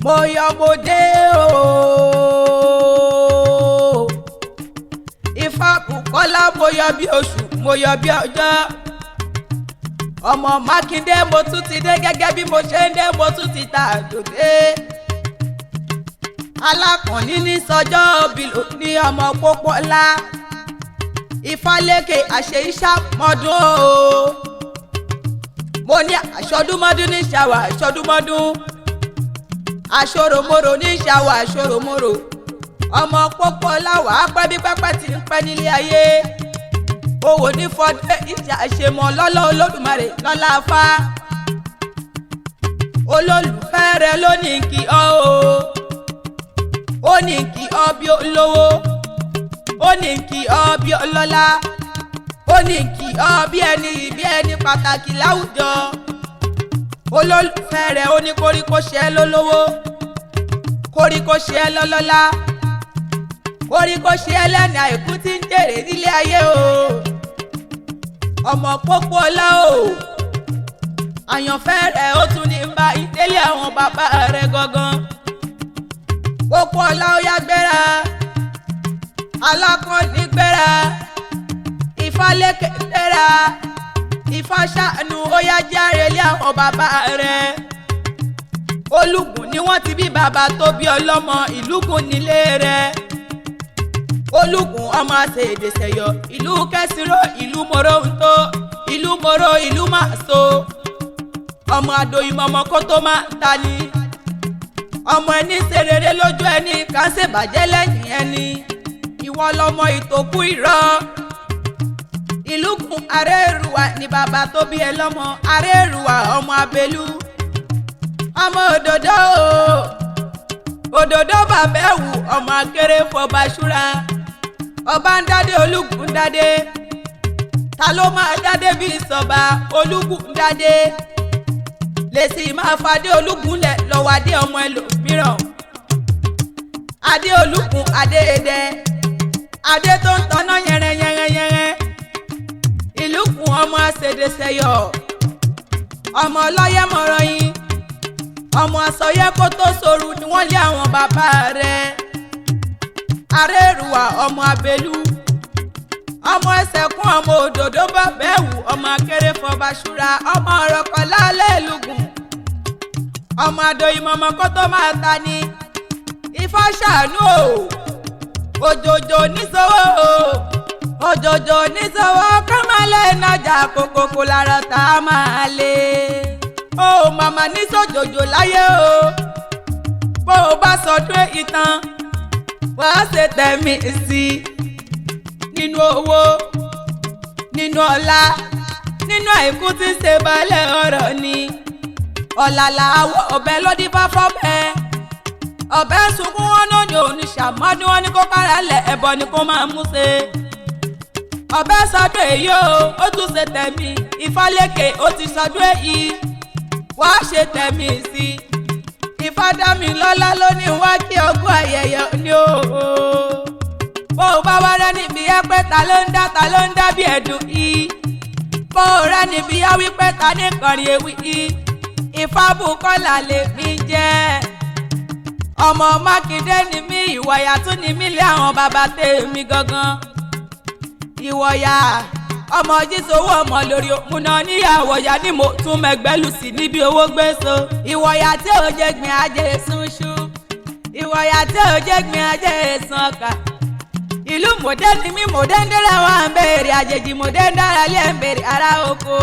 Mo yọ mo dé o. Ifá Bùkọ́lá, mo yọ bí oṣù, mo yọ bí ọjọ́. Ọmọ Mákindé, mo tún ti dé gẹ́gẹ́ bí mo ṣe ń dé, mo tún ti ta àjòdé. Alákànní ní sọjọ́ bìlò ní ọmọ Pópọ́lá. Ifálékè àṣẹ ìṣàmọ́dún o. Mo ní àṣọdúnmọ́dún ní ṣàwà àṣọdúnmọ́dún, àṣòròmorò ní ṣàwà àṣòròmorò. Ọmọ Pópọ́lá, wàá pẹ́ bí pẹ́pẹ́ ti ń pẹ́ nílé ayé. Owó ní fọdé ìjà àṣemọ lọ́lọ́ Olódùmarè lọ́lá afá. Olólùfẹ́ rẹ ló ní kí ọ o. Ó ní kí ọ bí olówó, ó ní kí ọ bí ọlọ́lá, ó ní kí ọ bí ẹni bí ẹni pàtàkì láwùjọ. Olólùfẹ́ rẹ ó ní koríko ṣe é lólówó, koríko ṣe é lọ́lọ́lá, koríko ṣe é lẹ́nu àìkú tí ń jèrè nílé ayé o. Ọmọ Pópóọlá o, àyànfẹ́ rẹ̀ ó tún ní bá ìdílé àwọn bàbá rẹ̀ gangan. Pópóọlá, ó yá gbéra. Alákànní, gbéra. Ìfálékè, gbéra. Ìfáṣàánú, ó yá járe lé àwọn bàbá rẹ̀. Olùgùn ni wọ́n ti bí bàbá tó bí ọlọ́mọ, ìlúgùn nílé rẹ̀. Olùgùn ọmọ àṣèdèsẹ̀yọ, ìlú kẹsìrò, ìlú mòró ń tó ìlú mòró, ìlú màṣọ. Ọmọ àdòyìnmọ̀mọ́ kó tó máa ń ta ni. Ọmọ ẹni ṣe rere lójú ẹni kà ń ṣèbàjẹ́ lẹ́yìn ẹni. Ìwọ lọmọ ìtòkú ìrọ́. Ìlúkùn Arẹ́rùwà ni bàbá tó bí ẹ lọ́mọ. Arẹ́rùwà ọmọ Abẹ́lú, ọmọ òdòdó o, òdòdó bàbá ẹ̀wù, ọmọ akéré fọba ṣúra. Ọba ń dádé, Olúgun ń dádé. Ta ló máa dádé bí ìsọba? Olúgun ń dádé. Lèsì máa fadé Olúgun lẹ̀ lọ́wọ́ adé ọmọ ẹlòmíràn. Adé Olúgun, adé ẹdẹ, adé tó ń taná yẹrẹ yẹrẹ yẹrẹ. Ìlúkùn ọmọ àṣẹdẹsẹyọ, ọmọ ọlọ́yẹ mọ̀rọ̀ yín, ọmọ àsọyẹ kó tó soru ni wọ́n lé àwọn bàbá rẹ̀. Arẹ́rùwà ọmọ Abẹ́lú, ọmọ ẹsẹ̀kún, ọmọ òdòdó bàbá ẹ̀wù, ọmọ akéré fọba ṣúra, ọmọ ọ̀rọ̀kọ̀ lálẹ́ ìlúgùn, ọmọ àdòyìnmọ̀mọ́ kó tó máa ta ni. Ifá ṣàánú o, òjòjò níṣòwò o, òjòjò níṣòwò kọ́mọlẹ́ nájà kókókó lára tá a máa lé o. Màmá níṣòjòjò láyé o. Bó o bá sọdún ìtàn, wàá ṣe tẹ̀mí sí i nínú owó, nínú ọlá, nínú àìkú tí ń ṣe balẹ̀ ọ̀rọ̀ ni. Ọ̀làlà àwọ̀ ọ̀bẹ ló dífá fọ́bẹ. Ọ̀bẹ sunkún, wọn náà ní oníṣàmọ́dún, wọn ní kó kára lẹ̀, ẹ̀bọ ni kó máa mú ṣe. Ọ̀bẹ sọdún èyí o, ó tún ṣe tẹ̀mí. Ìfálékè, ó ti sọdún èyí, wàá ṣe tẹ̀mí sí i. Ìfádámilọ́lá ló ní wá kí ọgún ayẹyẹ ní o. Bó o bá wá rẹ́ níbi yá pé ta ló ń dá, ta ló ń dá bí ẹ̀dùn yìí? Bó o rẹ́ níbi yá wípé ta ní kọrin ewì yìí? Ìfábùkọ́lá lèmi jẹ́. Ọmọ Mákindé ni mí, ìwọ̀yà tún ni mí lé àwọn bàbá tèmi gangan. Ìwọ̀yà ọmọ jísowó, ọmọ lórí òmùnà níyàwó ya ni mo tún mẹgbẹ́lù sí níbi owó gbé so. Ìwọ̀yà tí ò jẹ́ gbìn ajé sunṣu, ìwọ̀yà tí ò jẹ́ gbìn ajé sun ọkà. Ìlú mòdé ni mí, mòdé ń dára wà ń béèrè àjèjì, mòdé ń dára lé ń béèrè ará oko.